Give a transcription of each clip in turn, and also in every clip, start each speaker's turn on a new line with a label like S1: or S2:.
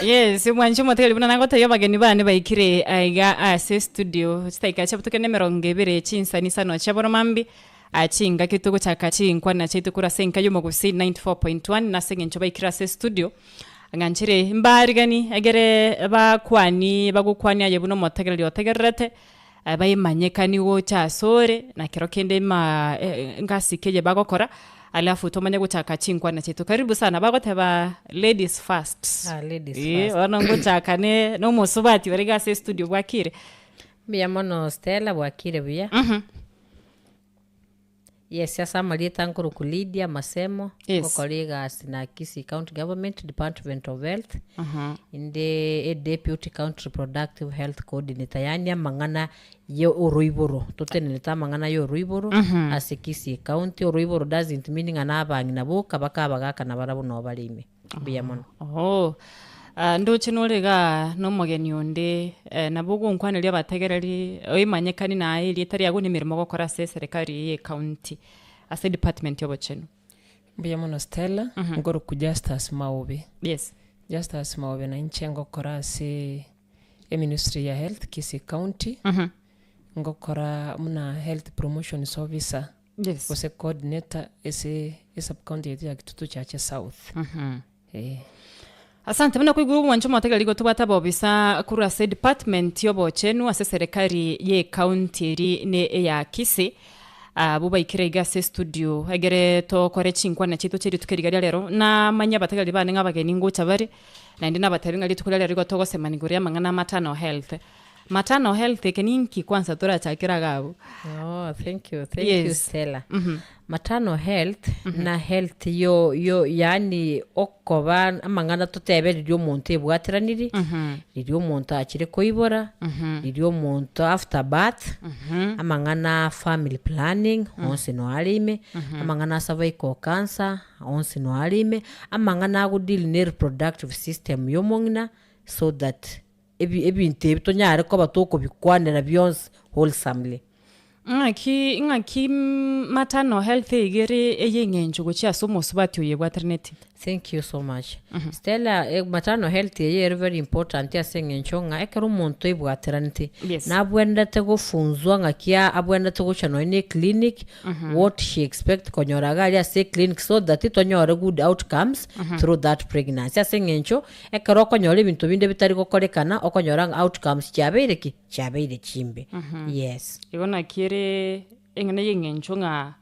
S1: Yes, omwanchi omotegereri buna nagotebia abageni bane baikire aiga ase studio chidakika chiabutoke na emerongo ebere chinsani isano chia bono mambia ah, chingaki togochaka chinkwana chiaito korwa ase enka y'omogusii 94.1 nase eng'encho baikire ase studio ng'anchire mbarigani egere bakwani bagokwania aye buna omotegereri otegererete baimanyekani gocha asore, na kero kende ma ngasi ki eye bagokora, alafu tomanye gochaka chinkwana chiaito. Karibu sana, bagoteba ladies first.
S2: Ah, ladies
S1: Eh,
S2: first.
S1: bono ngochaka ne na omosubati ore iga ase estudio bwakire.
S2: Mbuya mono Stella, bwakire buya. Yes, ase amarieta nkorokwa Lydia Masemo,
S1: Yes.
S2: ngokora egasi na Kisii County Government, Department of Health, inde e deputy county reproductive health coordinator, yaani amang'ana ya oroiboro, totenenete amang'ana ya oroiboro ase Kisii County. Oroiboro doesn't mean ng'a na abang'ina boka, baka abagaka nabarabwo nabo bare ime. Mbuya mono.
S1: Oo, ah, ndoche nore igaa na omogeni onde, eh, nabo ogonkwaneria abategereri, oimanyekani naye erieta riago na emeremo ogokora ase eserekari eye ye ecounty, ase edepartment ya obochenu.
S3: Mbuya mono Stella, nkorokwa Justus Maobe.
S1: Yes.
S3: Justus Maobe na inche ngokora ase eministry ya health Kisii County, ngokora buna health promotions officer.
S1: Yes.
S3: Gose coordinator ase esub county yaito ya Kitutu Chache South. Eh.
S1: Asante buna koigwa omwancho omotegereri igo tobwate abobisa korwa ase department y'obochenu ase eserekari ye ecounty eri ne eya Kisii abwo baikire iga ase estudio egere tokore chinkwana chiaito chia rituko eriga ria rero namanye abategereri bane ng'a abageni ngocha bare naende nabatebi ng'a rituko ria rero igo togosemani igoro ya amang'ana a maternal health. Maternal health eke ninki kwanza torachakere iga abwo?
S2: Oh, thank you, thank you
S1: Yes.
S2: Stella. Maternal health na health yo yo yaani okoba amang'ana totebe riria omonto ebwateraniri, riria omonto achire koibora, riria omonto after birth, amang'ana a family planning onsi no are ime, amang'ana a cervical cancer onsi no are ime, amang'ana agodeal ne reproductive system ya omong'ina so that ebi ebinto ebi tonyare koba tokobikwanera bionsi wholesomely.
S1: Ng'aki ng'aki maternal health iga ere eye eng'encho gochia ase omosubati oyo ebwataraneti?
S2: Thank you so much. Stella, eh, maternal health eye ere very important ase eng'encho ng'a ekero omonto aibwateraneti,
S1: Yes.
S2: nabwenerete gofunzwa ng'aki a- abwenerete gocha nonya na eclinic, what she expect konyora iga aria ase eclinic so that tonyore good outcomes through that pregnancy. Ase eng'encho, Ekero okonyora ebinto binde bitari gokorekana, okonyora ng'a outcomes chiabeire ki? Chiabeire chimbe. Yes.
S1: Igo naki ere eng'ana y'eng'encho ng'a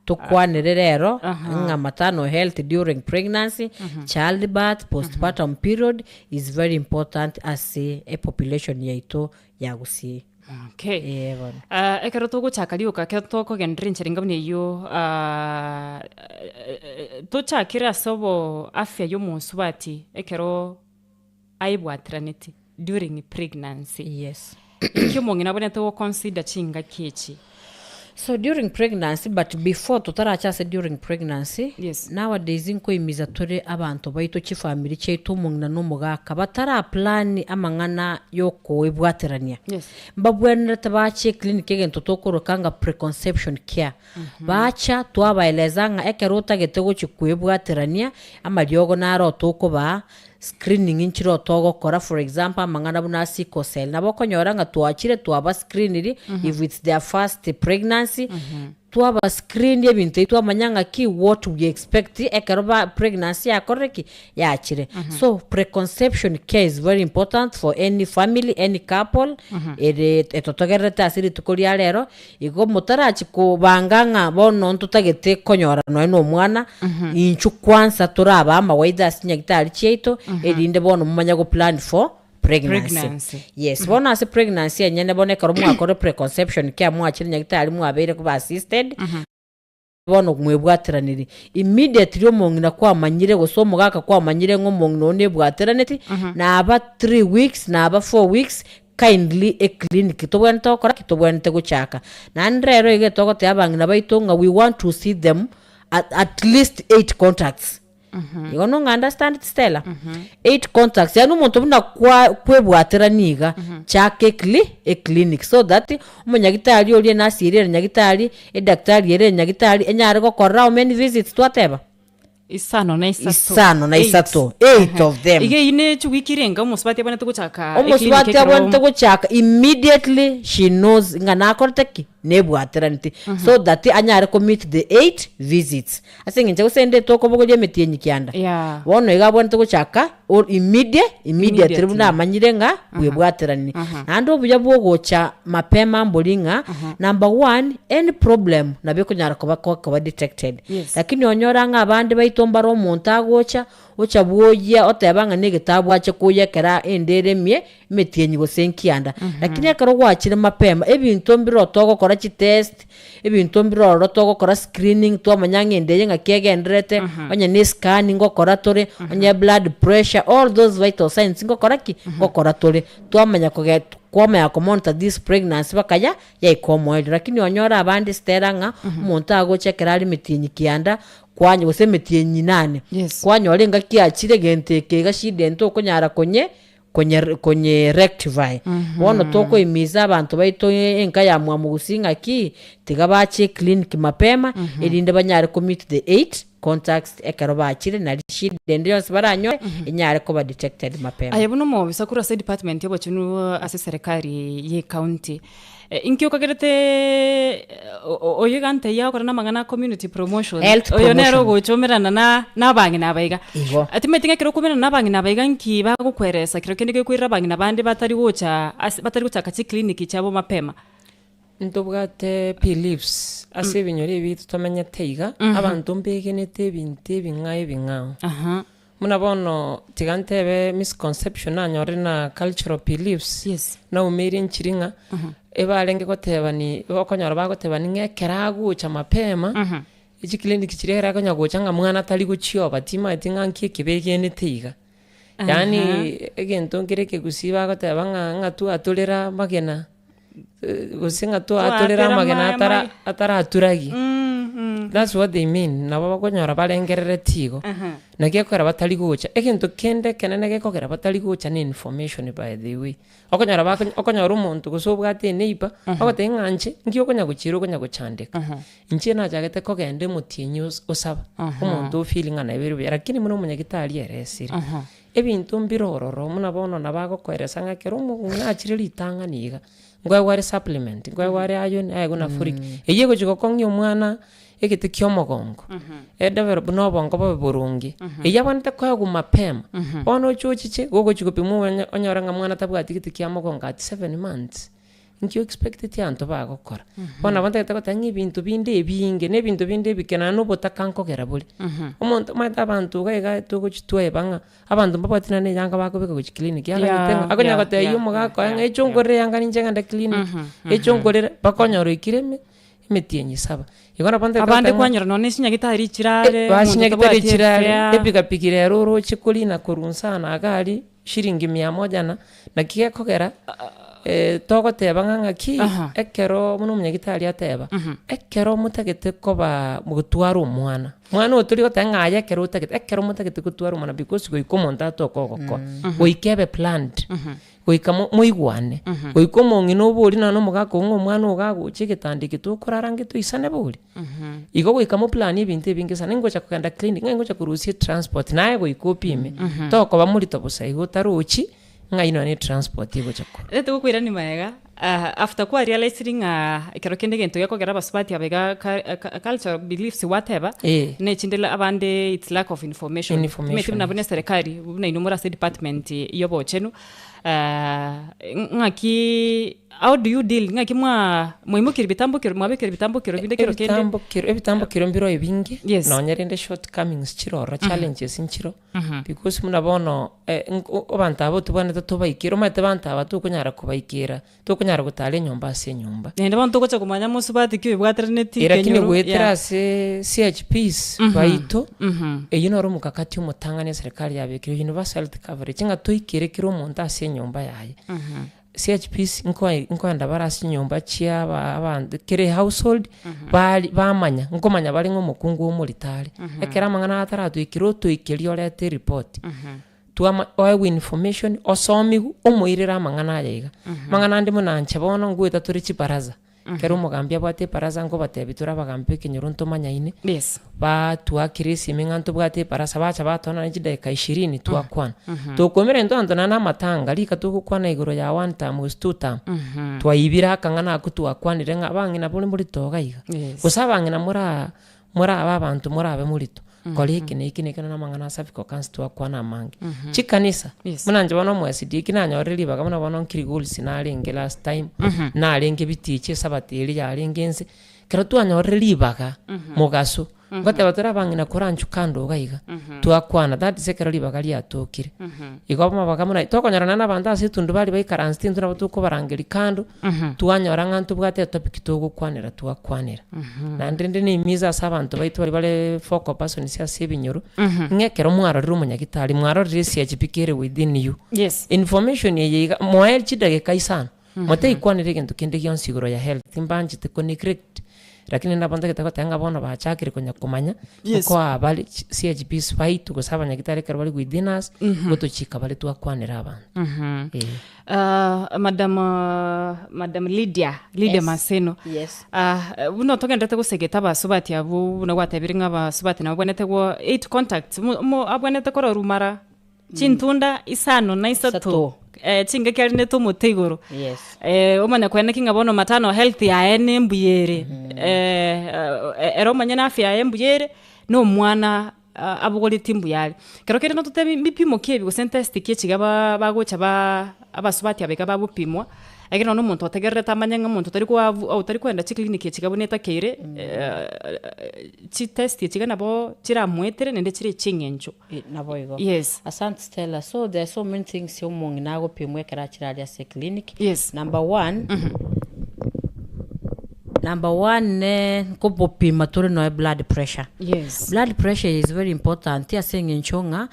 S2: Tokwanere rero
S1: Aha.
S2: ng'a maternal health during pregnancy, childbirth, postpartum period is very important ase epopulation yaito ya Gusii.
S1: Okay.
S2: Ee bono.
S1: Ah, ekero togochaka rioka ekero tokogenderera enchera enga buna eyio ah, tochakere ase obo afya ya omosubati ekero aebwateranetie during pregnancy.
S2: Yes.
S1: Inki omong'ina abwenerete goconsider chingaki echi?
S2: So during pregnancy but before totaracha ase during pregnancy,
S1: Yes.
S2: nowadays nkoimiza tore abanto baito chifamiri chiaito omong'ina na omogaka batara plan amang'ana yokoebwaterania.
S1: Yes.
S2: Mbabwenerete bache eclinic egento tokoroka ng'a preconception care. Bacha twabaeleza ng'a ekero otagete gochia koebwaterania amariogo naro tokobaa, Screening nchire togokora for example amang'ana buna a sickle cell nabo okonyora ng'a twachire twaba screeniri if it's their first pregnancy twaba screen ebinto ebi twamanya ng'aki what we expect ekero ba pregnancy yakorire ki yachire so preconception care is very important for any family any couple ere etotogererete ase rituko ria rero Igo motarachia kobanga ng'a bono ntotagete konyora nonya nomwana, inchuo kwansa torabe amawaidha ase chinyagitari chiaito, erinde bono momanye go plan for pregnancy.
S1: Pregnancy.
S2: Yes, bono ase pregnancy enyene bono ekero mwakorire preconception care mwachire nyagitari mwabeire koba assisted, bono mwebwateraniri, immediately omong'ina kwamanyire gose omogaka kwamanyire ng'a omong'ina oyo nebwateraneti, naba 3 weeks naba 4 weeks, kindly eclinic tobwenerete gokora ki? Tobwenerete gochaka. Naende rero iga etogotebia abang'ina baito ng'a we want to see them at, at least eight contacts. Igo nong'a understand Stella? Eight contacts, yaani omonto buna kwa kwebwaterania iga, chaka ecli eclinic so that omonyagitari oria enurse eria ere nyagitari, edaktari ere nyagitari, enyare gokorora how many visits twateba?
S1: Isano na isato.
S2: Isano na
S1: Eight.
S2: isato, eight of them.
S1: Iga eyio ne chiwiki irenga omosubati abwenerete gochaka eclinic
S2: Omosubati
S1: ekero
S2: abwenerete gochaka immediately she knows ng'a nakorete ki? Nebwateraneti so that anyare ko meet the eight visits. Ase eng'encho gose ende tokobogoria emetienyi kianda.
S1: Yeah.
S2: Bono iga abwenerete gochaka or immediate immediately
S1: Immediately.
S2: buna amanyire ng'a bwebwaterani. Naende obuya bwa ogocha mapema mbori ng'a number one any problem nabo ekonyara koba koba detected.
S1: Yes.
S2: Lakini onyora ng'a abande baito mbare omonto agocha, ocha bwoyia oteba ng'a negetabu ache koyia ekero ende eremie emetienyi gose nkianda. Lakini ekero gwachire mapema ebinto mbiroo togokora chitest, ebinto mbiroo ororo togokora screening twamanya ng'a ende eye ng'aki egendererete, onye na escan ngokora tore, onye blood pressure, all those vital signs ngokora ki? Ngokora tore. Twamanya koge kwamanya komonitor this pregnancy mpaka ya yaika omoerio. Lakini onyore abande stera ng'a omonto agocha ekero are emetienyi kianda, kwanya gose emetienyi nane,
S1: Yes.
S2: kwanyora engaki achire egento eke iga shida ente okonyara konye konye konye rectify. Bono tokohimiza abanto baito enka ya mwamogusi ng'aki, tiga bache eclinic mapema, erinde banyare ko meet the eight contacts ekero bachire nari shida ende yonsi baranyore, enyare koba detected mapema.
S1: Aye buna omobisa korwa ase edepartment ya obochenu ase eserekari ye ecounty, inki okagerete oyo iga ntaiyo agokora namang'ana a community promotion,
S2: Health
S1: oyo nere
S2: promotion.
S1: ogochomerana na na abang'ina aba iga.
S2: Igo.
S1: Timanyeti ng'a ekero okomerana na abang'ina aba iga nki bagokweresa kero kende gekoirera abang'ina bande batari gocha ase batari gochaka chiclinic chiabo mapema.
S3: Ntobwate beliefs ase ebinyoro ebi biaito tomenyete iga, abanto mbegenete ebinto ebing'ao ebing'ao. Buna bono tiga ntebe misconception nanyorire na cultural beliefs,
S1: Yes.
S3: naumeire nchiri ng'a ebarenge gotebani okonyora bagotebani ng'a ekero agocha mapema, chiclinic chiria ekero akonya gocha ng'a mwana tari gochioba timanyeti ng'a nki eke begenete iga. Yaani egento nkere ekegusii bagoteba ng'a ng'a twatorera amagena gose ng'a twatorera
S1: Twaatera
S3: amagena
S1: amaye
S3: atara
S1: amaye.
S3: ataraturagi. That's what they mean, nabo bakonyora barengerereti igo. Naki ekogera batari gocha, egento kende ekenene gekogera batari gocha na information by the way. Okonyora bako okonyora omonto gose obwate eneighbour, ogotebia ng'a inche, nki okonya gochiera okonya gochandeka. Inche nachagete kogenda emotienyi os osaba, omonto o feel ng'a nabeire buya, lakini buna omonyagitari eresire, ebinto mbire ororo buna bono nabo agokoeresa ng'a ekero omong'ina achire ritang'ani iga, nkoegwa are supplement, nkoegwa are iron, aegwe na folic, eywo egochi gokong'ia omwana egete kia omogongo, edevelop na obongo bobe boronge, eywo abwenerete koegwa mapema, bono oche ochiche, gogochi gopimwa onye onyore ng'a mwana tabwati gete kia mogongo at 7 months. Inki o expecteti abanto bagokora? Bono nabo ntagete goteba ng'a ebinto binde ebinge, na ebinto binde ebike naende na obotaka nkogera bore. Omonto omanyete abanto iga iga togochi tweba ng'a abanto mbabwati naende eyanga bakobeka gochia clinic yaganyete ng'a akonya gotebia omogaka oye ng'a echa ongorere eyanga ninche ngende clinic, echa ongorere mpaka onyore oikire ime emetienyi saba. Igo nabo ntagete
S1: Abande
S3: goteba ng'a
S1: kwanyora nonye chinyagitari chirare, omonto
S3: Basinyagitari
S1: tabwati
S3: chirare,
S1: efare.
S3: epikapiki rero oroche korina korwa nsana iga aria. Shilingi mia moja na naki gekogera togoteba ng'a ng'aki ekero buna omonyagitari ateba, ekero motagete koba gotwara omwana, mwana oyo tori goteba ng'a aye ekero otagete, ekero motagete gotwara omwana because goika omonto atoke ogokoa, goika ebe planned, goika mo moigwane, goika omong'ina oborie nonya na omogaka oo ng'a omwana ogo agocha egetanda eke tokorara nge toisane bori. Igo goika moplanie ebinto ebinge sana, ningocha kogenda clinic, ng'ai ngocha korusia etransport, naye goika opime, tokoba morito bosa igo otarochi ng'ai nonya na etransport egocha korwa.
S1: Rero togokoirania magega, after kwa realisiri ng'a ekero kende egento gekogera abasubati aba iga ka- ka- cultural beliefs gwateba,
S3: Eh.
S1: na echinde abande it's lack of information.
S3: Information,
S1: Timanyeti buna buna eserekari, buna inwe more ase edepartment ya obochenu, ng'aki How do you deal? Ng'aki mwa mwaimokirie ebitambokero mwabekire ebitambokero binde kero kende?
S3: Ebitambokero ebitambokero mbiro ebinge,
S1: Yes.
S3: nonye rende shortcomings chire ororo, challenges nchiro, because buna bono nko abanto aba tobwenerete tobaikere, omanyete abanto aba tokonyara kobaikera, tokonyara gotara enyomba ase enyomba.
S1: Naende bono togocha komanya mosubati ki oyobwateranetie
S3: Lakini
S1: ekenyoro,
S3: goetera
S1: yeah.
S3: ase CHPs baito, eyio noro omokakati omotang'ani eserekari yabekire, universal health coverage, ng'a toikere kera omonto ase enyomba yaye. CHPs nkoe nkoenda bare ase chinyomba chia aba abanto kera ehousehold, bari bamanya, nkomanya bare ng'a omokungu omorito are. Ekero amang'ana aya ataratoikera otoikerie orete eripoti, twama oegwe information, osomiwu, omoirere amang'ana aya iga. Amang'ana ande buna inche bono ngoeta tore chibaraza. Ekero omogambi abwate ebarasa nkobatebi tore abagambi b'ekenyoro ntomanyaine,
S1: Yes.
S3: batwakire esimi ng'a ntobwate ebarasa bacha batoanana chidakika ishirini twakwana. Tokoumera intwe abanto naende amatanga rika togokwana igoro ya one term gose two term, twaibire akang'ana akwo twakwanire ng'a abang'ina bore morito iga iga,
S1: Yes.
S3: gose abang'ina moraa morabe abanto morabe morito, kora eke na eke na eke na amang'ana a cervical cancer twakwana amange. Chikanisa,
S1: Yes.
S3: buna inche bono omo SDA eki nanyorire ribaga buna bono nkiri goals narenge last time, narenge biticha esabato eria yarenge inse, ekero twanyorire ribaga mogaso, ngoteba tore abang'ina koranchwa kando iga iga, twakwana that is ekero ribaga riatokire. Igo amabaga buna tokonyora naende abanto ase etundubari baikaransete intwe nabo tokobarangeria kando, twanyora ng'a ntobwate etopic togokwanera twakwanera. Naende rende nimize ase abanto baito baria bare focal persons ase ebinyoro, ng'a ekero mwarorire omonyagitari, mwarorire esiachipiki kere within you,
S1: Yes.
S3: information eye iga, moe chidageka isano, moteikwanera egento kende gionsi igoro ya health, mbanchete ko neglect, lakini nabo ntagete goteba ng'a bono bachakire konya komanya,
S1: Yes.
S3: nkoa bare chi CHPs baito gose abanyagitari ekero bare within us, ngotochika bare twakwanera abanto, eh.
S1: Ah, madam madam Lydia, Lydia
S2: Yes.
S1: Maseno.
S2: Yes.
S1: Ah, buna otogenderete gosegeta abasubati abwo buna gwatebire ng'a abasubati nabo babwenerete go eight contacts mo mo abwenerete kororwa mara chintunda isano na isato
S2: Isato.
S1: eh, chingaki arinete omote igoro.
S2: Yes.
S1: Eh, omanye koeneki ng'a bono matano health yaye ne mbuya ere ere omonyene afya yaye mbuya ere, na omwana abogoretie mbuya are. Ekero kende nototebie mbipimo ki ebi gose ntest ki echiga ba bagocha ba abasubati aba iga bagopimwa, ekero nonye omonto otegererete amanye ng'a omonto otari koa otari koenda chiclinic echi iga buna etakeire chitest echi iga nabo chiramoetere naende chire echeng'encho.
S2: Naboigo.
S1: Yes.
S2: Asante Stella. So there are so many things omong'ina agopimwa ekero achire aria ase eclinic.
S1: Yes.
S2: Number one, number one ne nkobopima tore noe blood pressure.
S1: Yes.
S2: Blood pressure is very important ase eng'encho ng'a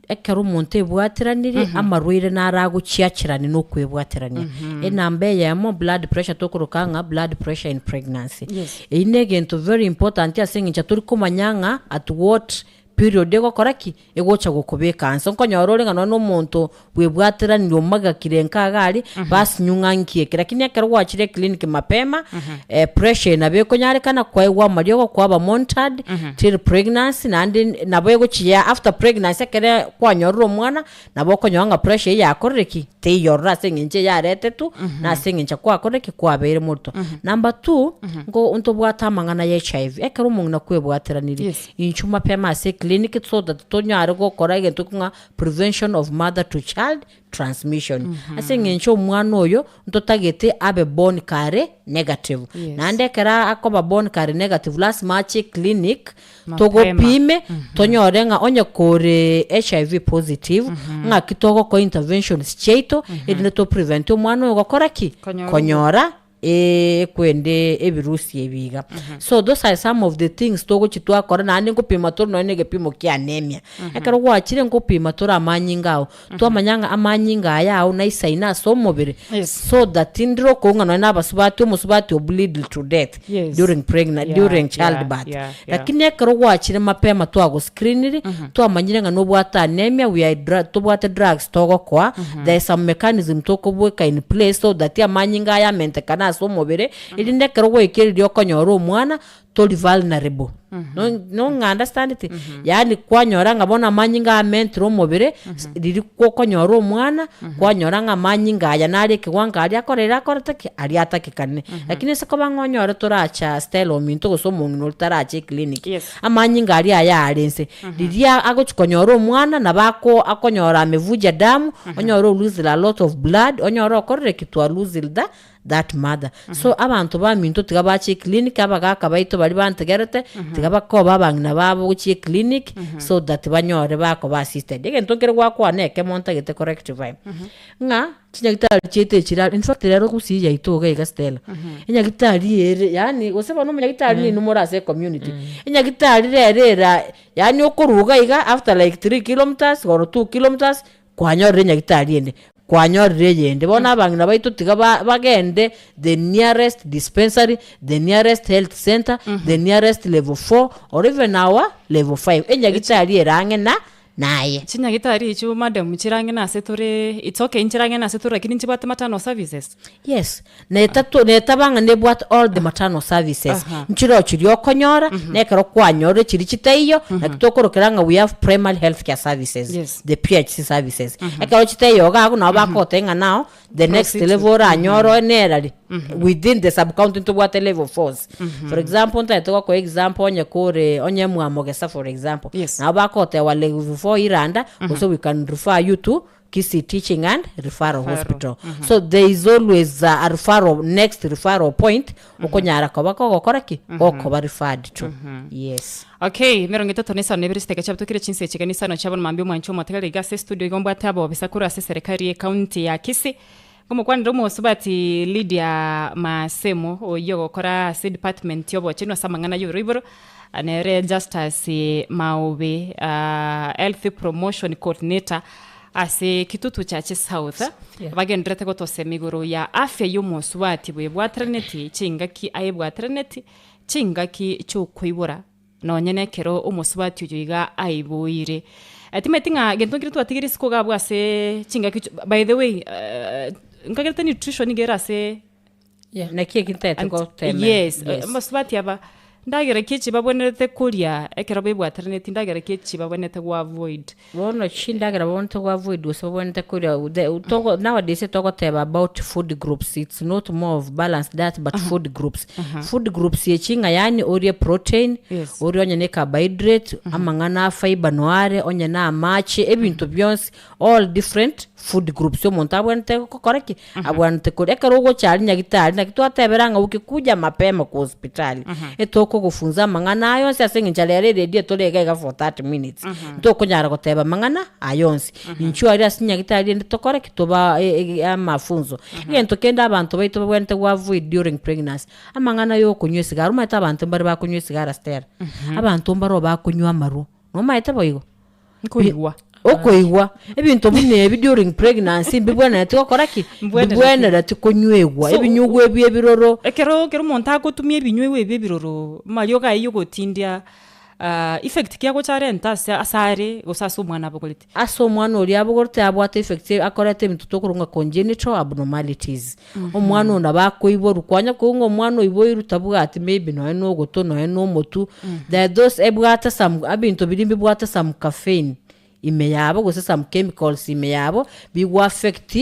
S2: ekero omonto ebwateranire amarwaire naro agochiacherani na okwebwaterania. Enamba eyemo blood pressure tokoroka ng'a blood pressure in pregnancy.
S1: Yes.
S2: Eyio na egento very important ase eng'encho tori komanya ng'a at what period egokora ki? Egocha gokobeka anse. Nkonyora ore ng'a nonye na omonto bwebwateranire omagakire nka iga aria, basinywe ng'a nki eke. Lakini ekero gwachire eclinic mapema, pressure eye nabo ekonyarekana kwaigwa amariogo kwaba monitored till pregnancy naende nabo egochia after pregnancy ekere kwanyorire omwana, nabo okonyora ng'a pressure eyio yakorire ki? Teiyo ororo ase eng'encho eyaretetwe, na ase eng'encho kwakorire ki? Kwabeire morito. Number two, nko ntobwate amang'ana ya HIV. Ekero omong'ina kwebwateranirie,
S1: Yes.
S2: inchuo mapema ase eclinic so that tonyare gokora egento ng'a prevention of mother to child transmission. Ase eng'encho omwana oyo ntotagete abe born kare negative.
S1: Yes.
S2: Naende ekero akoba born kare negative lasima ache eclinic
S1: Mapema.
S2: togopime tonyore ng'a onye kore HIV positive ng'aki togokoa interventions chiaito erinde to prevent omwana oyo gokora ki?
S1: Konyora
S2: Konyora ekwende ebirusi ebi iga. So those are some of the things togochi twakora naende nkopima tore nonye na egepimo kia anemia. Ekero gwachire nkopima tore amanyinga ao, twamanya ng'a amanyinga aya ao naisaine ase omobere
S1: Yes.
S2: so that ndire okong'a nonye na abasubati omosubati o bleed to death
S1: Yes.
S2: during pregna
S1: Yeah,
S2: during
S1: yeah,
S2: childbirth.
S1: yeah, yeah.
S2: Lakini ekero gwachire mapema twagoscreeniri twamanyire ng'a nobwate anemia we are dra tobwate drugs togokoa there is some mechanism tokobweka in place so that amanyinga aya amentekane ase omobere erinde ekero gwaikeririe okonyora omwana tori vulnerable no no ng'understandeti yaani kwanyora ng'a bono amanyinga amentire omobere riria gokonyora omwana kwanyora ng'a amanyinga aya nare ekewango aria akorire akorete ki? Aria atakekane. Lakini ase koba ng'a onyore toracha Stella ominto gose omong'ina oria tarache eclinic
S1: Yes.
S2: amanyinga aria aye are nse riria agochi konyora omwana nabo ako akonyora amevuja damu onyore o losing a lot of blood onyore okorire ki? Twa losing the that mother. So abanto baminto tiga bache eclinic abagaka baito baria bantegerete tiga bakobe abang'ina babo gochia eclinic so that banyore bakoba assisted. Egento nkere gwakwana ekemo ntagete ko rectify ng'a chinyagitari chiaito echi chire in fact rero gusii yaito iga iga Stella enyagitari ere yaani gose bono omonyagitari ninwe more ase ecommunity enyagitari rero era yaani okoruga iga after like three kilometres or two kilometres Kwanyorire nyagitari ende, kwanyorire eyende. Bono abang'ina baito tiga ba bagende the nearest dispensary, the nearest health centre, the nearest level four or even our level five. Enyagitari ere ang'e na. Naye.
S1: Chinyagitari echio madam chire ang'e nase tore, it's okay nchire ang'e nase tore lakini nchibwate maternal services?
S2: Yes, netato netaba ng'a nebwate all the maternal services,
S1: Aha.
S2: nchireo chiria okonyora, na ekero kwanyorire chiria chitaiyo, naki tokorokera ng'a we have primary health care services,
S1: Yes.
S2: the PHC services. Ekero chitaiyo iga abwo nabo bakogotebia ng'a now, the next
S1: Proceed.
S2: level oranyore oye nerari, within the sub county ntobwate level fours. For example, ntagete gokoa example onye kore onye mwamogesa for example,
S1: Yes.
S2: nabo bakogoteba level four iranda, gose we can refer you to Kisii Teaching and Referral
S1: Referral.
S2: Hospital. So there is always a referral, next referral point, okonyara koba kogokora ki? Gokoba referred to. Yes.
S1: Okay, emerongo etato na isano na ibere chidakika chiabutokire chinsa echi iga na isano chia bono mambia omwancho omotegereri iga ase estudio igo mbwate abobisa korwa ase eserekari ye county ya Kisii. Ngomokwanera omosubati Lydia Masemo oyio ogokora ase edepartment ya obochenu ase amang'ana ya oroiboro, nere Justus Maobe health promotion coordinator ase Kitutu Chache South, bagendererete gotosema igoro ya afya ya omosubati bwebwataraneti chingaki aebwataraneti chingaki chiokoibora. Nonye nekero omosubati oyo iga aiboire. Timanyeti ng'a gento nkere twatigire isiko iga abwo ase chingaki chio by the way nkagerete nutrition nigo ere ase
S3: Yeah.
S2: Naki eki ntagete gotemera.
S1: Yes,
S2: Yes.
S1: abasubati aba ndagera ki echi babwenerete koria ekero bebwataraneti ndagera ki echi babwenerete go avoid?
S2: Bono chindagera babwenerete go avoid gose babwenerete koria the togo nowadays togoteba about food groups it's not more of balanced diet but food groups. Food groups echi ng'a yaani orie protein,
S1: Yes.
S2: orie onye ne carbohydrate, amang'ana a fibre noare, onye na amache, ebinto bionsi all different food groups omonto abwenerete gokora ki? Abwenerete koria. Ekero ogocha aria nyagitari naki twatebera ng'a ukikuja mapema kwa hospitali, etokogofunza amang'ana aya onsi ase eng'encho rero eredio etore iga iga for 30 minutes, ntokonyara goteba amang'ana aya onsi. Inchuo aria ase nyagitari rende tokore ki? Toba amafunzo. Egento kende abanto baito babwenerete go avoid during pregnancy, amang'ana ya okonywa esigara. Omanyete abanto mbare bakonywa esigara Stella, abanto mbaro bakonywa amarwa, nomaete boigo?
S1: Nkoigwa.
S2: Okoigwa, ebinto buna ebi during pregnancy mbibwenereti gokora ki?
S1: Mbwenereti.
S2: Mbibwenereti konywegwa,
S1: So,
S2: ebinyugwa ebi ebiroro.
S1: Ekero ekero omonto agotumia ebinywewa ebi ebiroro, amariogo ayio ogotindia effect ki agocha arente ase asare gose ase omwana abogoreti?
S2: Ase omwana oria abogorete abwate effects akoreta ebinto tokorwa ng'a congenital abnormalities. Omwana oyo nabo akoiborwa, kwanya koigwa ng'a omwana oiboirwe tabwati maybe nonye na ogoto nonye na omotwe, there are those ebwate some ebinto biria mbibwate some caffeine ime yabo gose some chemicals ime yabo, bigo affect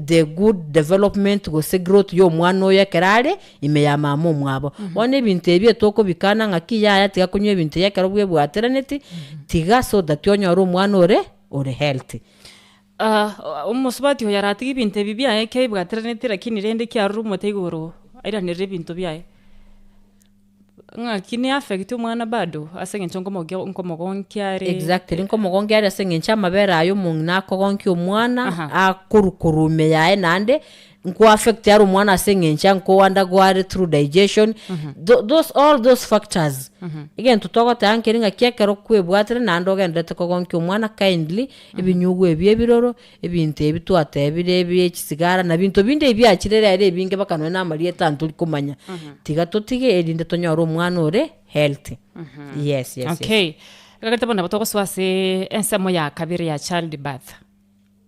S2: the good development gose growth ya omwana oyo ekero are ime ya mama omwabo. Bono ebinto ebi etokobikana ng'aki yaya tiga konywa ebinto ebi ekero bwebwateraneti, tiga so that onyore omwana ore ore healthy.
S1: Omosubati oyo aratige ebinto ebi biaye kiaibwateranetie lakini rende kiarure omote igoro airanerere ebinto biaye, ng'aki ne affect omwana bado ase eng'encho nkomogia nkomogonkia are.
S2: Exactly, nkomogonkia are ase eng'encho amabere aya omong'ina akogonkia omwana,
S1: Aha.
S2: akorwa korwa ime yaye naende, nko affect are omwana ase eng'encho nko undergo are through digestion, tho- those all those factors. Egento togoteba nkeri ng'aki ekero kwebwatire naende ogendererete kogonkia omwana kindly, Ebinyugwa ebi ebiroro, ebinto ebi twatebire ebie chisigara, na binto binde ebi biachire rero ebinge mpaka nonya na amarieta ntori komanya. Tiga totige erinde tonyore omwana ore healthy. Yes, yes, yes.
S1: Okay, ekagete bono nabo togosoa ase ensemo ya kabere ya child birth,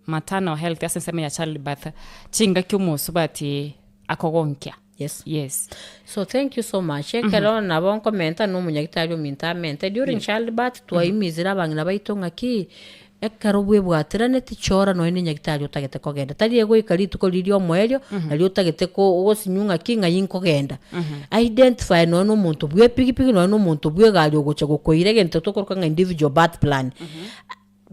S1: maternal health ase ensemo ya child birth, chingaki omosubati akogonkia.
S2: Yes.
S1: Yes.
S2: So thank you so much. Ekero nabo nkomenta na omonyagitari ominto amente during childbirth twaimizire abang'ina baito ng'aki ekero bwebwatiraneti chora nonya na enyagitari otagete kogenda tari egoika rituko riria omoerio nario otagete ko ogosinywa ng'aki ng'ai nkogenda. Identify nonya na omonto bwa epigipigi nonya na omonto bwa egari ogocha gokoira egento tokoroka ng'a individual birth plan.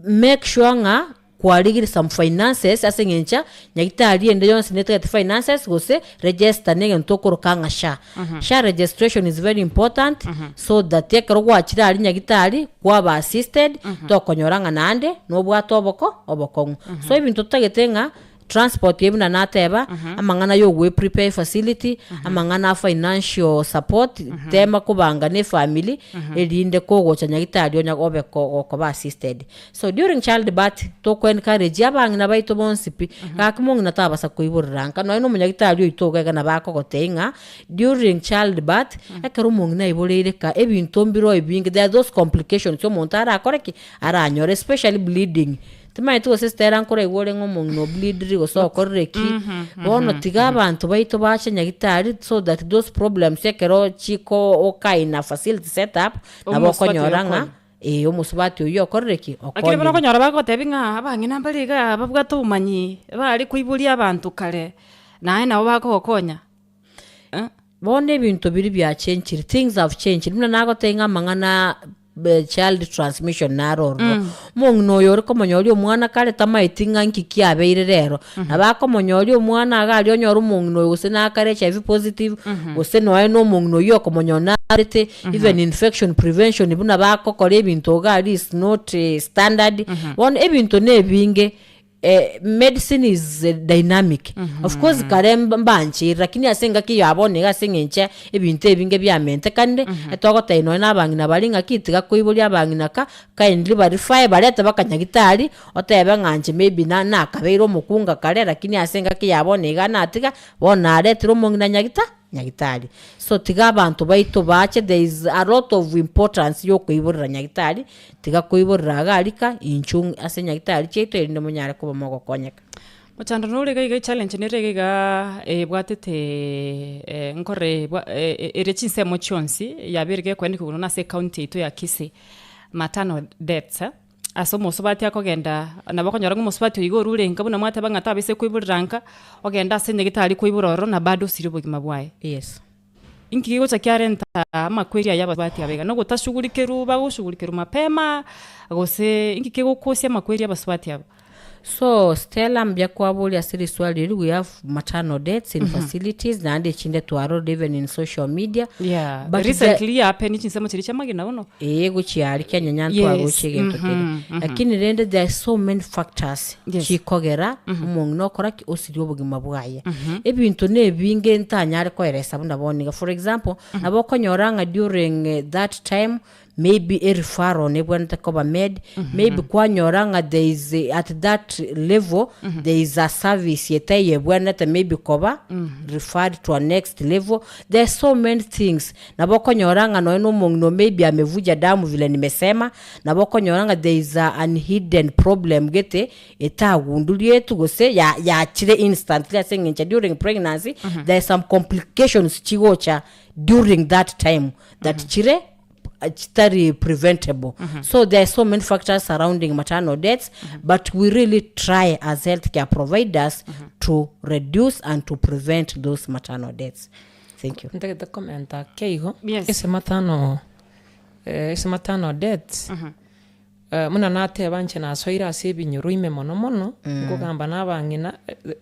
S2: Make sure ng'a kwarigire some finances ase eng'encha nyagitari ende yonsi netagete finances gose register na egento okoroka ng'a SHA. SHA registration is very important so that ekero gwachire aria nyagitari kwaba assisted tokonyora ng'a naende nobwate oboko obokong'u. So ebinto totagete ng'a. Transport eye buna nateba, amang'ana ya ogoe prepare facility, amang'ana a financial support, tema kobanga na efamily, erinde kogocha nyagitari onya obe ko gokoba assisted. So during child birth, toko encourage abang'ina baito bonsi pi, gaki mong'ina tabasa koiborera nka, nonye na omonyagitari oito iga iga nabo akogotebia ng'a during child birth, ekero omong'ina aiboreire ka, ebinto mbiroo ebinge, there are those complications omonto arakore ki? Aranyore, especially bleeding. Timanyeti gose Stella nkoraigwe ore ng'a omong'ina obleedire gose okorire ki, bono tiga abanto baito bache nyagitari so that those problems ekero chiko oka in a facility set up, nabo
S1: Omosubati oyo
S2: okonyora ng'a
S1: okonywa.
S2: eh omosubati oyio okorire ki?
S1: Lakini bono
S2: Okonyire.
S1: okonyora bagotebia ng'a abang'ina mbare igaa babwate obomanyi, bare koiboria abanto kare, naye nabo bakogokonya eh.
S2: Bono ebinto biria biachenchire, things have changed, buna nagotebia ng'a amang'ana child transmission naro ororo. Omong'ina oyo ore komonyoria omwana kare tamaeti ng'a nki kiabeire rero. Nabo akomonyoria omwana iga aria onyore omong'ina oyo gose nakare HIV positive, gose nonya na omong'ina oyio okomonyoria narete, even infection prevention buna bagokora ebinto iga aria is not standard. Bono ebinto na ebinge. Medicine is dynamic. Of course kare mbancheire lakini ase engaki ya bono iga ase eng'encho ebinto ebinge biamentekanire, etogotebia nonye na abang'ina baria ng'aki tiga koiboria abang'ina ka, kindly barifae barete mpaka nyagitari, otebe ng'a inche maybe na nakabeire omokunga kare lakini ase engaki ya bono iga natiga, bono naretire omong'ina nyagita nyagitari. So tiga abanto baito bache there is a lot of importance ya okoiborera nyagitari, tiga koiborera iga aria ka inchuo ase nyagitari chiaito erinde monyare koba mogokonyeka.
S1: Mochando nore iga iga echallenge nere iga igaa ebwatete nkore ebwa ere chinsemo chionsi yabeire gekoendekigwa nonya ase ecounty yaito ya Kisii, maternal deaths. Ase omosubati akogenda, nabo okonyora ng'a omosubati oyo iga orure nka buna mwateba ng'a tabisa koiborera nka, ogende ase nyagetari koibora ororo na bado osirie obogima bwaye.
S2: Yes.
S1: Inki gegocha kiarenta amakweri aya abasubati aba iga? Nogotashughulikerwa bagoshughulikerwa mapema, gose inki kegokosia amakweri abasubati aba?
S2: So Stella mbuya kwaboria ase riswali eri we have maternal deaths in facilities naende echinde twarorire even in social media
S1: Yeah,
S2: but the-
S1: recently yahappen chinsemo chiria chia magena bono.
S2: Ee gochia aria Kenya
S1: Yes,
S2: ntwaroche egento keria
S1: mhm, mhm.
S2: lakini rende there are so many factors
S1: Yes.
S2: chikogera omong'ina okora ki osirie obogima bwaye ebinto na ebinge ntanyare koeresa buna bono iga for example nabo okonyora ng'a during eh, that time Maybe a referral nebwenerete koba made, maybe kwanyora ng'a there is a, at that level there is a service etaiyo ebwenerete maybe koba referred to a next level. There are so many things. Nabo okonyora ng'a nonya na omong'ina oo maybe amevuja damu vile nimesema, nabo okonyora ng'a there is a, an hidden problem gete etagundurietwe gose ya yachire instantly ase eng'encho during pregnancy there are some complications chigocha during that time that chire chitari preventable so there are so many factors surrounding maternal deaths but we really try as healthcare providers to reduce and to prevent those maternal deaths thank you
S3: Ntagete komenta ake igo,
S1: Yes.
S3: ase maternal eh, ase maternal deaths, eh, buna nateba inche nasoire ase ebinyoro ime mono mono, nkogamba na abang'ina,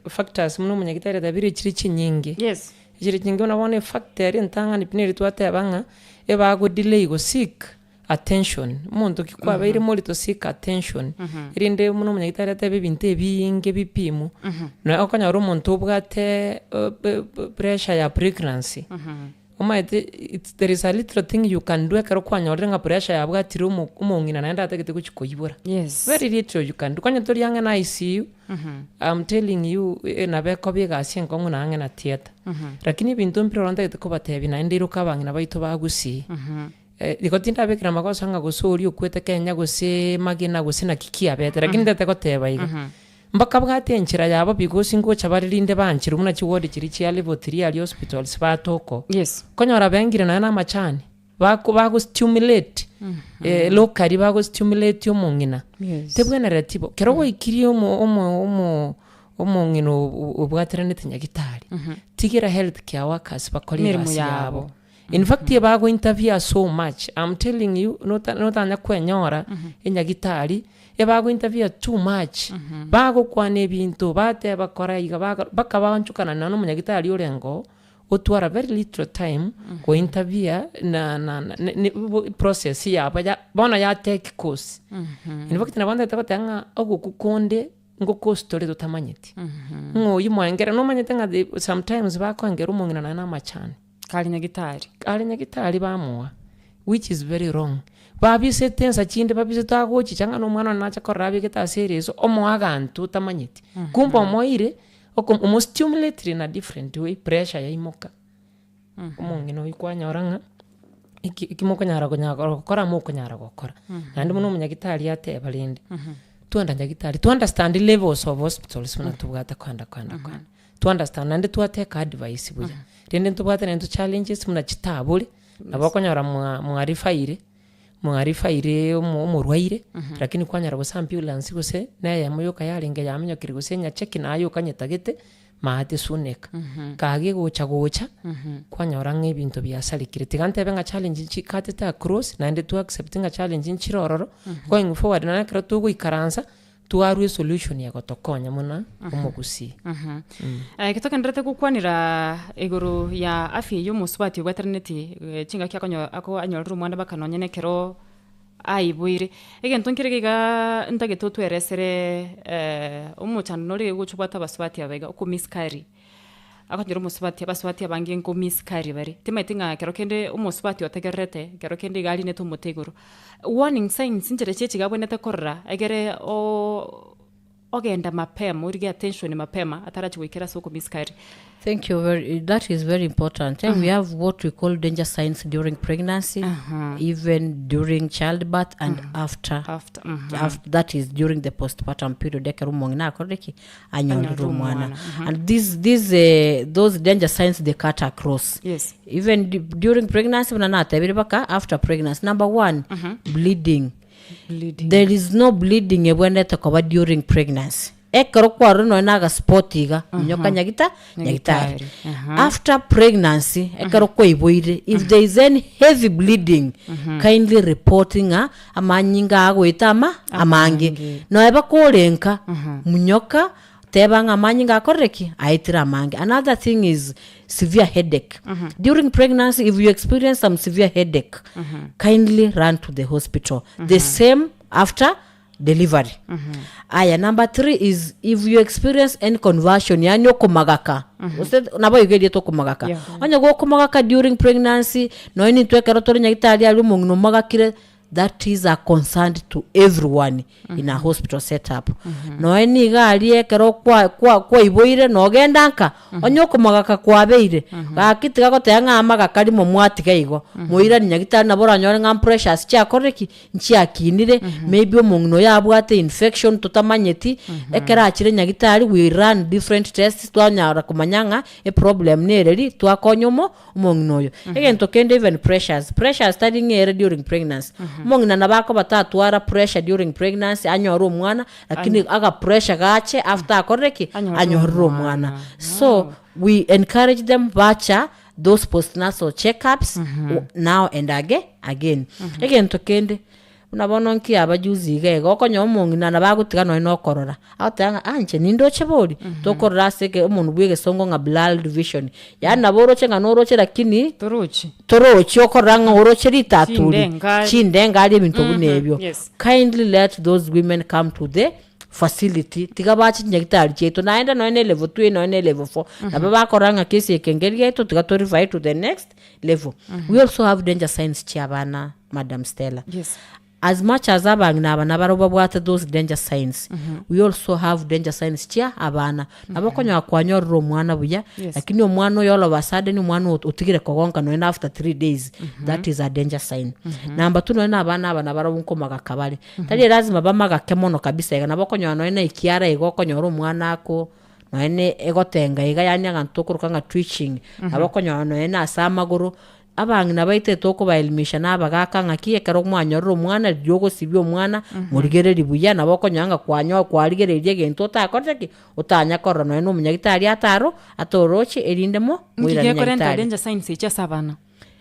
S3: factors buna omonyagitari atabire chire chinyinge.
S1: Yes.
S3: Chire chinge buna bono efactor eria entang'ani pi neri twateba ng'a, ebago delay go seek attention, omonto ki kwabeire morito seek attention, erinde buna omonyagitari atebe ebinto ebiinge bipimwe, na okonyora omonto obwate pressure ya pregnancy, omanyete it's there is a little thing you can do ekero kwanyorire ng'a pressure yabwatire omo omong'ina naende atagete gochia koibora.
S1: Yes.
S3: Very little you can do, konya tori ang'e na ICU, I'm telling you nabo ekoba egasi enkong'u na ang'e na theatre. Lakini ebinto mbire ororo ntagete kobatebia naende iroka abang'ina baito ba gusii, igo tindabekera amagoso ng'a gose oria okwete Kenya gose magena gose naki kiabete, lakini ntagete goteba iga, mbakabwate enchera yabo because ngocha bare rinde bancherwe buna chiward chiria chia level three aria hospitals batoka oo.
S1: Yes.
S3: Okonyora bengire nonya na amachani. Bako bagostimulate locally bagostimulate omong'ina,
S1: Yes.
S3: tebwenereti bo. Kero gwaikirie omo omo omo omong'ina o- obwateranete nyagitari, tigera health care workers bakore
S1: Emeremo
S3: egasi
S1: yabo.
S3: yabo. In fact ebago interfere so much, am telling you nota notanya kwenyora enyagitari, ebago interfere too much, bagokwana ebinto, bateba kora iga bakora mpaka baonchokana nonya na omonyagitari orenge oo. Gotwara very little time go interfere na na na ne process yabo ya bono ya take course. In fact nabo ntagete goteba ng'a ogoku konde. Ngokositore totamanyeti. Ng'a oyio moengere nomanyete ng'a the sometimes bakoengera omong'ina naye na amachani.
S1: Kare nyagitari.
S3: Kare nyagitari bamoa, which is very wrong. Babisete ensa chinde babisete agochicha ng'a na omwana one nache korora abegete ase ereso, omoa aganto otamanyeti. Kumbe omoeire, oko omostimulatire in a different way, pressure yaimoka. Omong'ina oyio kwanyora ng'a, eki eki mokonyara konya gokora mokonyara gokora. Naende buna omonyagitari ateba rende, twenda nyagitari, to understand levels of hospitals buna tobwate kogenda kogenda kogenda. To understand naende twatake advice buya. Rende ntobwate naende challenges buna chitabori, nabo okonyora mwa mwarefaire, mwarefaire omo omorwaire, lakini kwanyora gose ambulance gose na eyemo yoka yarenge yaminyokire gose enyacheki naye okanyetagete, maate suneka. Kage gocha gocha, kwanyora ng'a ebinto biasarekire. Tiga ntebe ng'a challenge nchikatete across, naende to accept ng'a challenge nchire ororo, going forward naende ekero togoikaransa, twarwa esolution egotokonya buna omogusii.
S1: Ekero togendererete gokwanera igoro ya afya ya omosubati obwataraneti chingaki akonyo ako anyorire omwana mpaka nonye na ekero aiboire, egento nkere iga ntagete otweresere omochando nore gocha obwate abasubati aba iga, okomiscarry. Akonyora omosubati abasubati abange nkomiscarry bare, timanyeti ng'a ekero kende omosubati otegererete, ekero kende iga arinete omote igoro. Warning signs nchera chiaye chiga abwenerete korora egere ooo ogenda mapema origie attention mapema atarachia goikera ase okomiscarry.
S2: Thank you very, that is very important. Eh? We have what we call danger signs during pregnancy, even during childbirth and after.
S1: After, mhm.
S2: After, that is during the postpartum period ekero omong'ina akorire ki anyorire
S1: Anyorire
S2: omwana
S1: omwana, mhm.
S2: and this, this, eh, those danger signs they cut across
S1: Yes.
S2: even du- during pregnancy buna natebire baka after pregnancy number one bleeding
S1: Bleeding.
S2: there is no bleeding ebwenerete koba during pregnancy ekero kwarorire nonya na agaspot iga minyoka nyagita nyagitari
S1: Nyagitari, aha.
S2: after pregnancy ekero kwaiboire if there is any heavy bleeding kindly report ng'a amanyinga agoeta ama amange nonya bakorenka munyoka teba ng'a amanyinga akorire ki aetire amange another thing is severe headache during pregnancy if you experience some severe headache kindly run to the hospital the same after delivery aya number three is if you experience any conversion yaani okomagaka gose nabo iga erieta okomagaka
S1: Yeah.
S2: onye gokomagaka during pregnancy nonya nintwe ekero tore nyagitari aria omong'ina omagakire that is a concern to everyone in a hospital set up nonya niga aria ekero kwa kwa kwaiboire nogenda nka onye okomagaka kwabeire gaki tiga goteba ng'a amagaka rimo mwatiga igo moirani nyagitari nabo oranyore ng'a pressures chiakorire ki nchiakinire maybe omong'ina oyo abwate infection totamanyeti ekero achire nyagitari we run different tests twanyara komanya ng'a eproblem nereri twakonya omo omong'ina oyo. Egento kende even pressures, pressures tari ng'a ere during pregnancy. Omong'ina nabo akoba tatwara pressure during pregnancy anyore omwana, lakini aga pressure gache after akorire ki?
S1: Anyorire
S2: Anyorire omwana.
S1: omwana.
S2: So we encourage them bacha those postnatal checkups now and age again. Egento kende, Buna bono nki abajuzi iga iga, okonyora omong'ina nabo agotiga nonya na okorora, agoteba ng'a ah inche nindoche bori, tokorora ase eke omonwe bwa egesongo ng'a blurred vision, yaani nabo oroche ng'a noroche lakini
S1: Torochi.
S2: torochi okorora ng'a oroche ritaturi,
S1: Chindengari.
S2: chindengari ebinto buna ebio.
S1: yes.
S2: Kindly let those women come to the facility, tiga bache chinyagitari chiaito, naende nonya na elevel two nonya na elevel four, nabo bakorora ng'a kesi eke nkeri giaito tiga to refer to the next level. We also have danger signs chia abana Madam Stella.
S1: Yes.
S2: As much as abang'ina aba nabarabwo babwate those danger signs, we also have danger signs chia abana. Nabo okonyora kwanyorire omwana buya,
S1: Yes.
S2: lakini omwana oyo all of a sudden omwana ot- otigire kogonka nonya na after 3 days, that is a danger sign. Number two nonya na abana aba nabarabwo nkomagaka bare. Tari elasima bamagake mono kabisa iga, nabo okonyora nonya na ekiara iga okonyora omwana ako nonya na egotenga iga yaani aganto tokoroka ng'a twitching, nabo okonyora nonya na ase amagoro, Abang'ina baito tokobaelimisha na abagaaka ng'aki ekero mwanyorire omwana riria ogosibia omwana morigererie buya nabo okonyora ng'a kwanyo kwarigereria egento otakorete ki? Otanya korora nonya na omonyagitari ataro atoroche erinde mo
S1: Nki
S2: moirane
S1: gekorenta
S2: nyagitari.
S1: danger signs echi ase abana?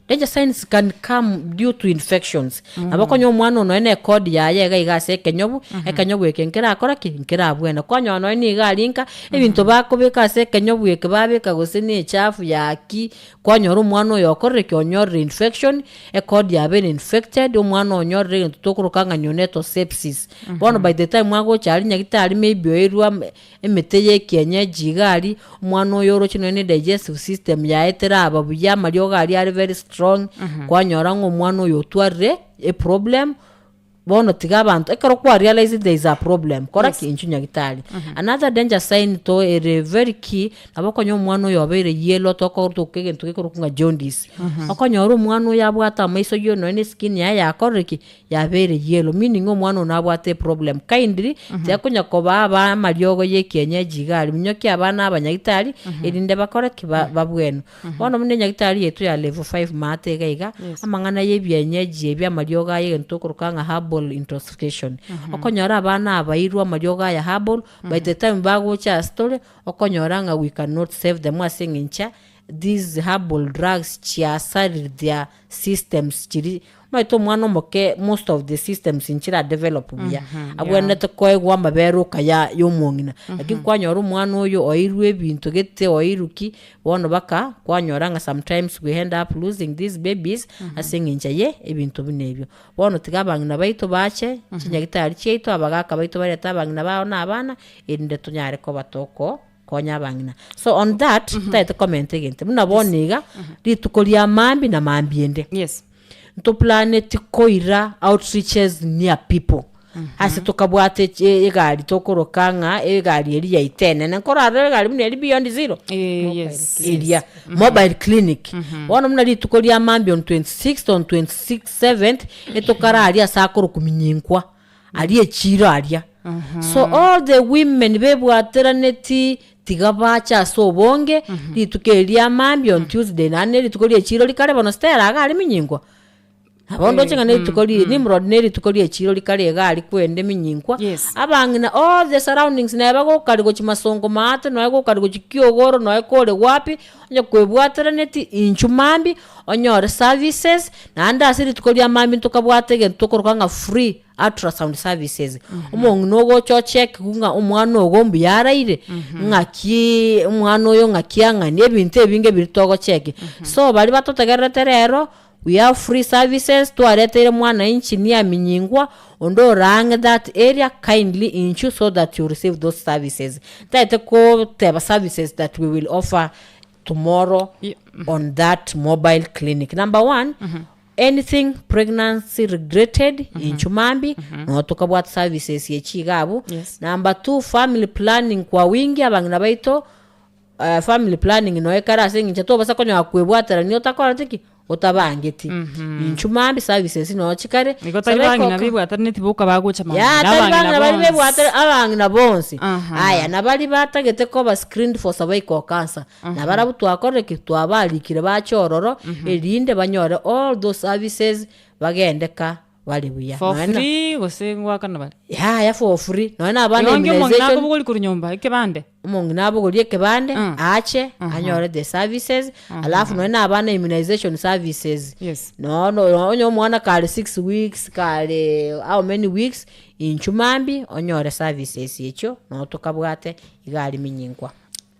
S2: Danger signs can come due to infections. Nabo okonyora omwana one nonya na ecord yaye iga iga ase ekenyobu, ekenyobu eke nkerakora ki? Nkerabwene. Kwanyora nonya niga aria nka, ebinto bakobeka ase ekenyobu eke babeka gose na echafu yaki, kwanyora omwana oyo okorire ki? Onyorire infection, ecord yabeire infected, omwana onyorire egento tokoroka ng'a neonatal sepsis. Bono by the time agocha aria nyagitari maybe oirwe ame Emete y'ekienyeji iga aria, omwana oyo oroche nonya ne digestive system yaye teraba buya, amariogo aria are very strong, kwanyora ng'a omwana oyo otwarire eproblem, bono tiga abanto ekero kwa realize there is a problem, kora ki? Inchuo nyagitari. Another danger sign to ere very key, nabo okonyora omwana oyo obeire yellow tokoruta egento gekorokwa ng'a jaundice. Okonyora omwana oyo abwate amaiso yellow nonya ne eskin yaye yakorire ki? Yabeire yellow meaning omwana one nabwate eproblem kindly tiakonya kobaa aba amariogo ye ekienyeji iga aria minyokia abana abanyagitari erinde bakore ki ba babwenwe bono buna enyagitari yaito ya level 5 maate iga iga amang'ana ye ebienyeji ebi amariogo aya egento tokoroka ng'a herbal intoxication okonyora abana abairwe amariogo aya herbal by the time bagocha ase tore okonyora ng'a we cannot save them ase eng'encho these herbal drugs chiasarire their systems chiria, omanyete omwana omoke most of the systems nchira develop buya, abwenerete koegwa amabere oka ya ya omong'ina. Lakini kwanyora omwana oyo oeirwe ebinto gete oeirwe ki, bono baka kwanyora ng'a sometimes we end up losing these babies ase eng'encho ye ebinto buna ebio. Bono tiga abang'ina baito bache, chinyagitari chiaito, abagaka baito barete abang'ina bao na abana, erinde tonyare koba toko konya abang'ina. So on that, ntagete komenta egento, buna bono iga, rituko ria mambia na mambia ende,
S1: Yes.
S2: ntoplaneti koira outreaches near people, ase tokabwata echi egari tokoroka ng'a egari eria yaito enene, nkorarora egari buna eria beyond zero,
S1: Eh, yes.
S2: eria mobile clinic. Bono buna rituko ria mambia on 26th on 27th, etokararia ase akorokwa Minyinkwa. Aria echiiro aria. So all the women bebwateraneti tiga bache ase obonge, rituko eri ria mambia on Tuesday naende ne rituko ria echiiro rikare bono Stella iga are minyinkwa. Nabo ndoche ng'a ne rituko ri Nimrod ne rituko ria echiiro rikare iga aria kwende minyinkwa.
S1: Yes.
S2: Abang'ina all the surroundings neba gokari gochia masongo maate noe gokari gochia kiogoro noe kore wapi, onye kwebwateraneti inchu mambia onyore services, naende ase rituko ria mambia ntokabwate egento tokoroka ng'a free ultrasound services. Omong'ina ogocha ochekiwu ng'a omwana ogo mbuya araire, ng'aki omwana oyo ng'aki ang'ani, ebinto ebinge biria togochekia. So baria batotegererete rero, we have free services, twareteire mwananchi near Minyingwa, onde ore ang'e that area, kindly inchu so that you receive those services. Ntagete koteba services that we will offer tomorrow
S1: Ye-
S2: on that mobile clinic. Number one, anything pregnancy regretted inchu mambi no tokabwata services echi iga abwo.
S1: Yes.
S2: Number two, family planning kwa wingi abang'ina baito eh, family planning noe ekare ase eng'encho tobasa konyora kwebwaterania otakoreti ki otabangeti. Inchu mambi services noyo chikare.
S1: Igo tari
S2: Sabaiko
S1: bang'ina
S2: oka-
S1: bebwataneti boka bagocha mambia,
S2: Ya,
S1: na
S2: tari
S1: abang'ina
S2: bang'ina bari
S1: bonsi.
S2: bebwatera abang'ina bonsi.
S1: Aha.
S2: Aya, na bari batagete koba screened for cervical cancer, na barabwo twakorire ki? Twabarikire bache ororo, erinde banyore all those services bagende ka bare buya.
S1: For
S2: Nonya na-
S1: free gose ngoakana bare?
S2: Yaya for free. Nonya na abana
S1: Igo nki omong'ina
S2: immunization,
S1: akobogoria korwa nyomba, ekebande?
S2: omong'ina abogorie ekebande,
S1: Mm.
S2: ache, anyore the services, alafu nonya na abana immunization services.
S1: Yes.
S2: Nono onye omwana kare six weeks, kare how many weeks, inchu mambia onyore services echio, nogo tokabwate iga aria minyinkwa.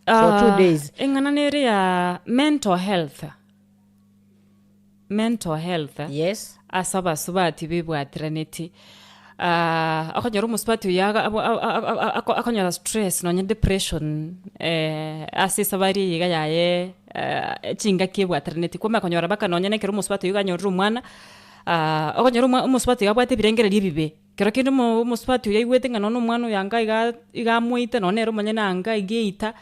S2: For two
S1: Ah,
S2: days.
S1: Eng'ana nere ya mental health, mental health.
S2: Yes.
S1: Ase abasubati bebwatiraneti, ah, okonyora omosubati oyo aga abwa a- a- a- ako- akonyora stress nonye depression ase esabari eye iga yaye chingaki ebwatiraneti, kwamanya konyora mpaka nonye na ekero omosubati oyio iga anyorire omwana, okonyora omwa omosubati oyo abwate ebirengererio ebibe, kero kende omo omosubati oyo aigwete ng'a nonye omwana oyo anga iga iga amoite nonye nere omonyene anga iga eita.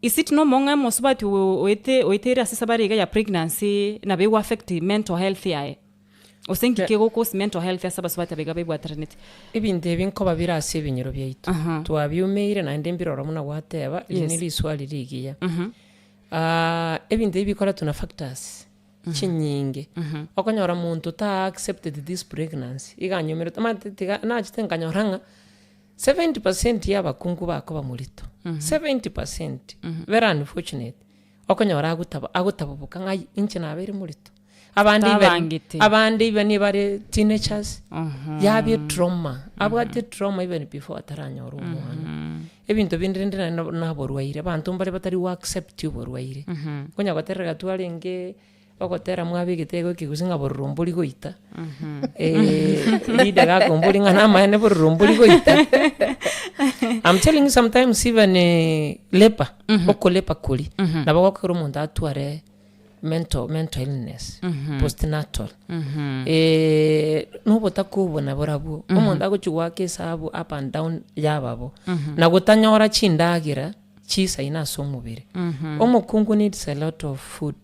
S1: Is it normal ng'a omosubati oete oeteire ase esabari iga ya pregnancy nabo ego affect mental health yaye? Gose nki kego cause mental health ase abasubati aba iga baibwataraneti?
S3: Ebinto ebi nkoba bire ase ebinyoro biaito,
S1: Aha.
S3: twabiumeire naende mbiroro buna gwateba, eri
S1: Yes.
S3: ne riswali rigiya. Ebinto ebi bikoretwe na factors chinyinge, okonyora monto ta accepted this pregnancy, iga anyomerete omanyete tiga nachete nkanyora ng'a. 70% ya abakungu bakoba morito, 70% very unfortunate, okonyora agotaba agotaboboka ng'a aye inche nabeire morito. Abande even
S1: Tabangete.
S3: abande even ebare teenagers, yaba etrauma, abwate etrauma even before ataranyora omwana. Ebinto binde rende naende nabo naborwaire, abanto mbare batari go accept oborwaire. Konya goterera twarenge ogotera mwabegete igo ekegusii ng'a bororo mbori goita, leader gakombori ng'a namaene bororo mbori goita, I'm telling you sometimes even labour, okolepa koria, nabo gokogera omonto atware mental mental illness, postnatal, nobotaka obo naborabwo, omonto agochi goaka esabu up and down yaba bo, na gotanyora chindagera chisaine ase omobere. Omokungu needs a lot of food.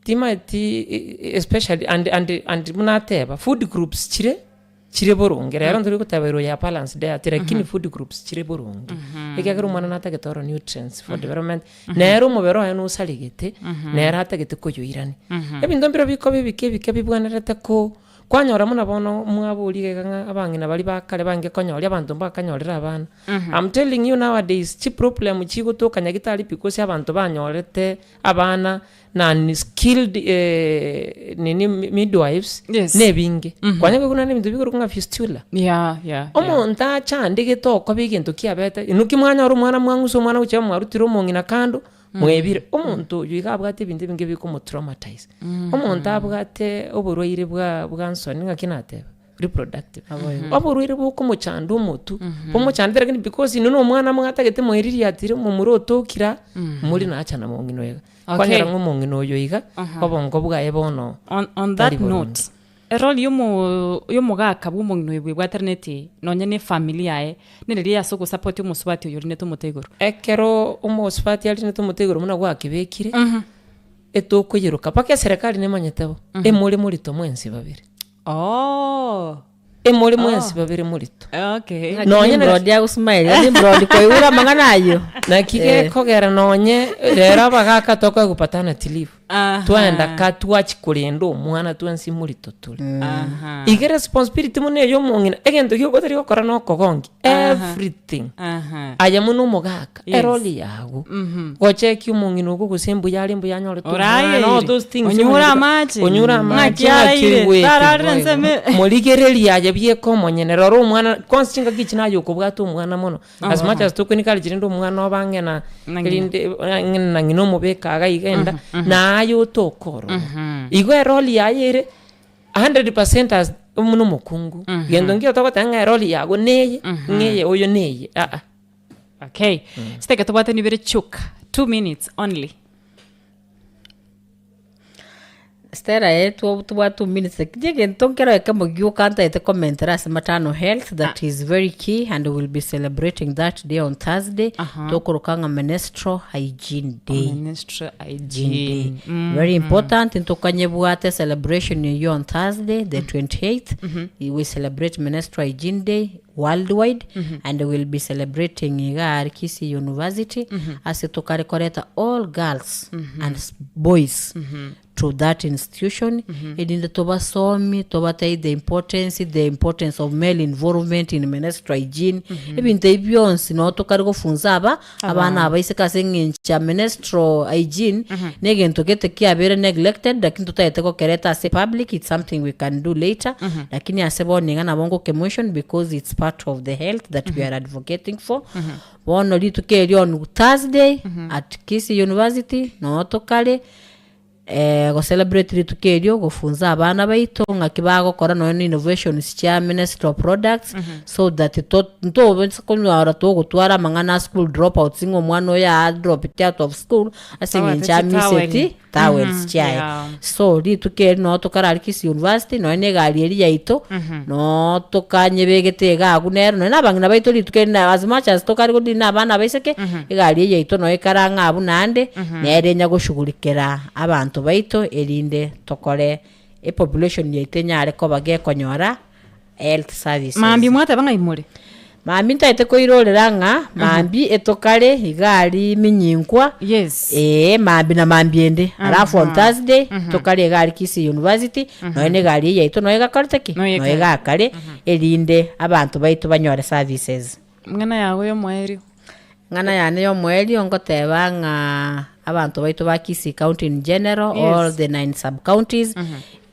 S3: Timaeti especially and and and buna ateba food groups chire chire boronge. Rero ntori goteba ero ya balanced diet lakini food groups chire boronge. Ekiagera omwana natagete oro nutrients for development, nere omobere oye nosaregete, nere atagete koyoirania. Ebinto mbire bikoba ebike ebike bibwenerete ko Kwanyora buna bono mwaboria iga ng'a abang'ina baria ba kare bange konyoria abanto mbakanyorire abana. I'm telling you nowadays chiproblem chigotoka nyagitari because abanto banyorete abana na unskilled nini midwives
S1: Yes.
S3: nebinge. Kwanya koigwa naende ebinto bikorokwa ng'a fistula.
S1: Yeah, yeah, yeah.
S3: Omonto achandegete okoba egento kiabete, inwe ki mwanyora omwana mwang'usa omwana gochia mwarutire omong'ina kando, Mwebire, omonto oyio iga abwate ebinto ebinge bikomotraumatize. Omonto abwate oborwaire bwa bwa nsoni ng'aki nateba, reproductive. Oborwaire bokomochanda omotwe, bomochandete lakini because inwe na omwana mwatagete mweririatire momura otokire aa, more nacha na mong'ina oyo iga.
S1: Okay.
S3: Kwanyora ng'a omong'ina oyo iga, obongo bwaye bono
S1: On, on that
S3: tari boronge.
S1: note, erori yomo yomogaka bwa omong'ina oyo bwebwataraneti nonye na efamiri yaye, Neriria ase ogosapoti omosubati oyo orinete omote igoro.
S3: Ekero omosubati arinete omote igoro buna gwakebekire, etokoyeroka mpaka eserekari nemanyete bo, emore morito mwensi babere.
S1: Oh.
S3: Emore mwensi babere morito.
S1: Okay.
S2: Naki
S3: Nonye na-
S2: Nimrod agosmile, Nimrod kwaigure amang'ana ayio?
S3: Naki
S2: Eh.
S3: gekogera nonye rero abagaka tokoegwa paternity leave.
S1: Aha.
S3: Twaenda ka twachi korenda omwana twensi morito tore.
S1: Aha.
S3: Iga responsibility buna eya omong'ina, egento gioka otari gokora na okogongi, everything.
S1: Aha.
S3: Aye buna omogaka,
S1: Yes.
S3: eroli yago, gochekia omong'ina ogo gose mbuya are mbuya anyorete
S1: Orayeire.
S3: omwana, all those things
S1: Onyure
S3: omong'ina-
S1: amache.
S3: onyure amache,
S1: Ng'aki araire.
S3: ng'aki oigwete
S1: Tararire
S3: boigo.
S1: ensemo.
S3: Morigereria aye bieka omonyene, rora omwana, kwanza chingaki echi naye okobwata omwana mono. As much as tokoencourage rende omwana obe ang'e na
S1: Na ng'ina.
S3: erinde ang'e na ng'ina omobeke iga iga enda, naye otoke ororo. Igo eroli yaye ere 100% as buna omokungu, gento nkeiyo togoteba ng'a eroli yago neye, ng'eye oyo neye aa.
S1: Okay. Chidakika tobwate nibere chioka, two minutes only.
S2: Stella eh, two tobwate two minutes lakini egento nkero ekemo gioka ntaete komentera ase maternal health that is very key and we will be celebrating that day on Thursday
S1: Aha.
S2: tokoroka ng'a menstrual hygiene day.
S1: Menstrual
S2: Hygiene day.
S1: hygiene.
S2: Very important ntokanyebwate celebration eyio on Thursday the 28th we celebrate menstrual hygiene day worldwide and we will be celebrating iga aria Kisii University ase tokare koreta all girls and boys to that institution erinde tobasomie tobatebie the importance the importance of male involvement in menstrual hygiene ebinto ebi bionsi noo tokare gofunza aba abana abaiseke ase eng'encho ya menstrual hygiene na egento gete kiabeire neglected lakini totagete gokereta ase public it's something we can do later lakini ase bono iga nabo ngokemotion because it's part of the health that we are advocating for bono rituko erio on Thursday at Kisii University noo tokare Gocelebrate rituko erio, gofunza abana baito ng'aki bagokora nonya na innovations chia menstrual products so that to ntobe konyora togotwara amang'ana a school dropouts ng'a omwana oyo aa droped out of school ase eng'encho
S1: Tabwate
S2: amiseti
S1: chitowel.
S2: towels chiaye.
S1: Yeah.
S2: So rituko eri noo tokarari Kisii University nonya na egari eria yaito noo tokanyebegete iga abwo nero nonya na abang'ina baito rituko eri na as much as tokare godeal na abana abaiseke, egari eye yaito noyo ekare ang'e abwo naende, nere enya goshughulikera abanto baito erinde tokore epopulation yaito enyare koba gekonyora health services.
S1: Mambia mwateba ng'ai more?
S2: Mambia ntagete koirorera ng'a mambia etokare iga aria minyinkwa,
S1: Yes.
S2: eeh mambia na mambia ende. Alafu on Thursday, tokare iga aria Kisii University, nonya na egari eye yaito noyo egakorete ki?
S1: Noyo
S2: Noyo egakare, erinde abanto baito banyore services.
S1: Ng'ana yago y'omoerio.
S2: Ng'ana yane y'omoerio ngoteba ng'a. Abanto baito ba Kisii County in general, all
S1: Yes.
S2: the nine sub counties,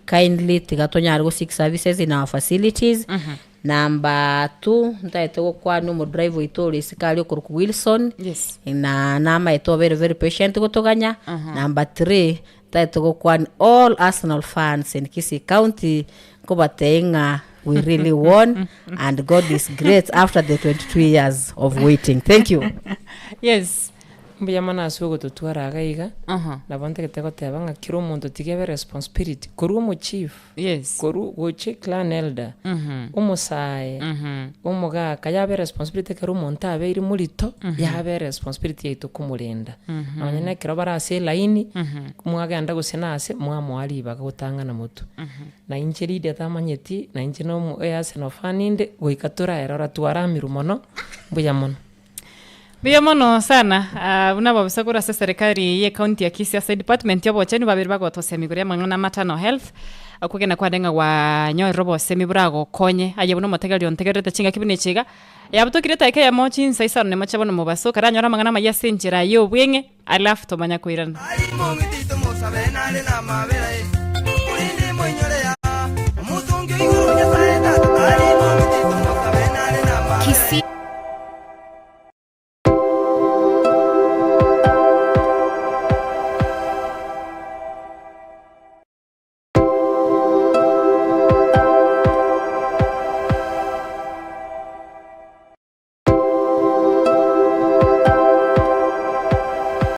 S2: kindly tiga tonyare go seek services in our facilities. Number two, ntagete gokwania omodriver oito ore isiko aria okorokwa Wilson,
S1: Yes.
S2: na namaete obeire very patient gotoganya. Number three, ntagete gokwania all Arsenal fans in Kisii County, nkobatebia ng'a we really won and God is great after the 22 years of waiting. Thank you.
S1: Yes.
S3: Mbuya mono ase ogototwara iga iga,
S1: Aha.
S3: nabo ntagete goteba ng'a kera omonto tiga ebe responsibility, korwa omochief,
S1: Yes.
S3: korwa gochia eclan elder, omosae, omogaka, yabe responsibility ekero omonto abeire morito, yabe eresponsibility yaito komorenda. Nonye na ekero bare ase elaini, mwagenda gose na ase, mwamoa ribaga gotang'ana motwe. Na inche Lydia tamanyeti, na inche na omo earsenal fan inde, goika toraerora twaramirwe mono, mbuya mono.
S1: Mbuya mono sana ah, buna ababisa korwa ase eserekari ye county ya Kisii ase edepartment ya obochenu babere bagotosemia igoro y'amang'ana a maternal health, okwegena kwane ng'a gwanyorire obosemi boragokonye aye buna omotegereri ontegererete chingaki buna echi iga, yabutokire edaika eyemo chinsa isano nemo chia bono mobaso, karanyore amang'ana amaya ase enchera ya obweng'e alafu tomanya koirana.
S4: Aye mong'iti tomosabe nare namabera, korende moinyore aa, omotongi o igoro Nyasae.